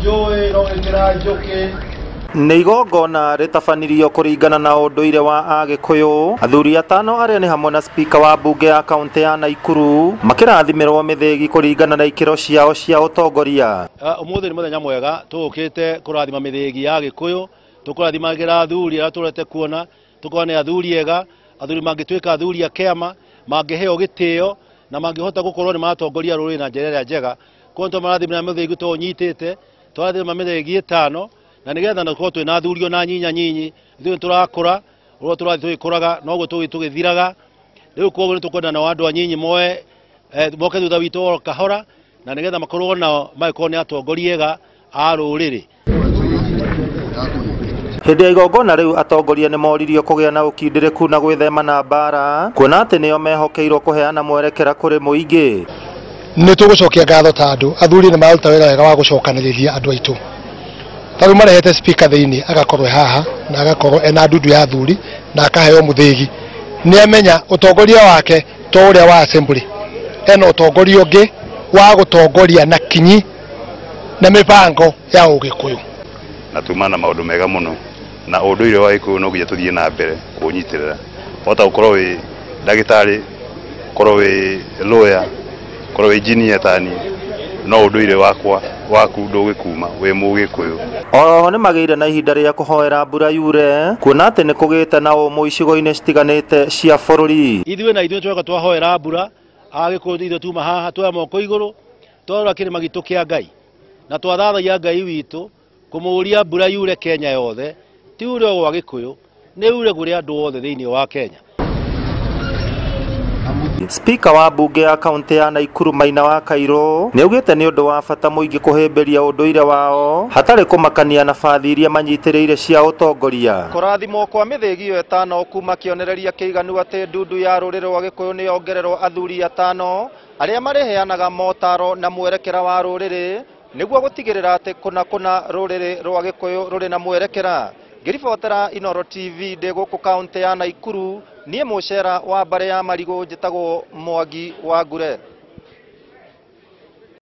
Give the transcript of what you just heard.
Njũĩ no ĩkĩra njũkĩ. Nĩ igongona rĩtabanirio kũringana na ũndũire wa Agĩkũyũ. Athuri atano arĩa nĩ hamwe na spika wa mbunge ya kaunti ya Naikuru makĩrathimĩrwo mĩthĩgi kũringana na ikĩro ciao cia ũtongoria. Ũmũthĩ nĩ mũthenya mwega, tũũkĩte kũrathima mĩthĩgi ya Gĩkũyũ, tũkũrathimagĩra athuri arĩa tũrete kuona, tũkona nĩ athuri ega, athuri mangĩtuĩka athuri a kĩama, mangĩheo gĩtĩo na mangĩhota gũkorwo nĩ matongoria rũrĩrĩ na njĩra ĩrĩa njega. Koguo tũmarathimĩra mĩthĩgi tũnyitĩte, tũrathima mĩthĩgi ĩtano na nĩgetha tũkorwo twĩna athuri ona nyinya nyinyi, ithuĩ tũrakũra, ũrĩa tũrathiĩ tũgĩkũraga noguo tũgĩthiĩ tũgĩthiraga. Rĩu koguo nĩ tũkwenda nao andũ anyinyi moe moke thutha witũ o kahora na nĩgetha makorwo nao magĩkorwo nĩ atongoria ega a rũrĩrĩ. Hĩndĩ ya igongona rĩu atongoria nĩ moririo kũgĩa na ũkindĩrĩku na gwĩthema na mbara, kuona atĩ nĩo mehokeirwo kũheana mwerekera kũrĩ mũingĩ. Nĩ tũgũcokia ngatho ta andũ athuri nĩ maruta wĩra wega wa gũcokanĩrĩria andũ aitũ. Ta rĩu marehete speaker thĩinĩ agakorwo haha na agakorwo ena ndundu ya athuri na akaheo mũthĩgi. Nĩ amenya ũtongoria wake to ũrĩa wa assembly, ena ũtongoria ũngĩ wa gũtongoria na kinyi na mĩbango ya Ũgĩkũyũ. Na tuma na maũndũ mega mũno na ũndũire wa Gĩkũyũ no nginya tũthiĩ na mbere kũũnyitĩrĩra. Wahota gũkorwo wĩ ndagĩtarĩ, ũkorwo wĩ lawyer, ũkorwo wĩ engineer ta niĩ, no ũndũire wakwa waku ndũgĩkuma wĩ Mũgĩkũyũ. Oroho nĩ magĩire na ihinda rĩa kũhoera mbura yure, kuona atĩ nĩ kũgĩte na ũmũ icigo-inĩ citiganĩte cia bũrũri. Ithuĩ na ithuĩ tũreka twahoera mbura, Agĩkũyũ ithuĩ tuma haha tuoya moko igũrũ, twarora kĩrĩma gitũ kĩa Ngai na twathathaia Ngai witũ kũmũũria mbura yure Kenya yothe, ti ure o gwa Gĩkũyũ, nĩ ure kũrĩ andũ othe thĩinĩ wa Kenya. Spika wa mbunge ya kaunti ya Naikuru Maina wa Kairũ nĩ augĩte nĩ ũndũ wa bata mũingĩ kũhĩmbĩria ũndũire wao hatarĩ kũmakania na bathi iria manyitĩrĩire cia ũtongoria. Kũrathimwo kwa mĩthĩgi ĩyo ĩtano kuma kĩonereria kĩiganu atĩ ndundu ya rũrĩrĩ rwa Gĩkũyũ nĩ yongererwo athuri atano arĩa marĩheanaga motaro na mwerekera wa rũrĩrĩ nĩguo gũtigĩrĩra atĩ kũna kũna rũrĩrĩ rwa Gĩkũyũ rũrĩ na mwerekera. Ngĩribotera Inooro TV ndĩ gũkũ kaunti ya Naikuru, niĩ mũcera wa mbarĩ ya Marigũ njĩtagwo Mwangi wa Ngure.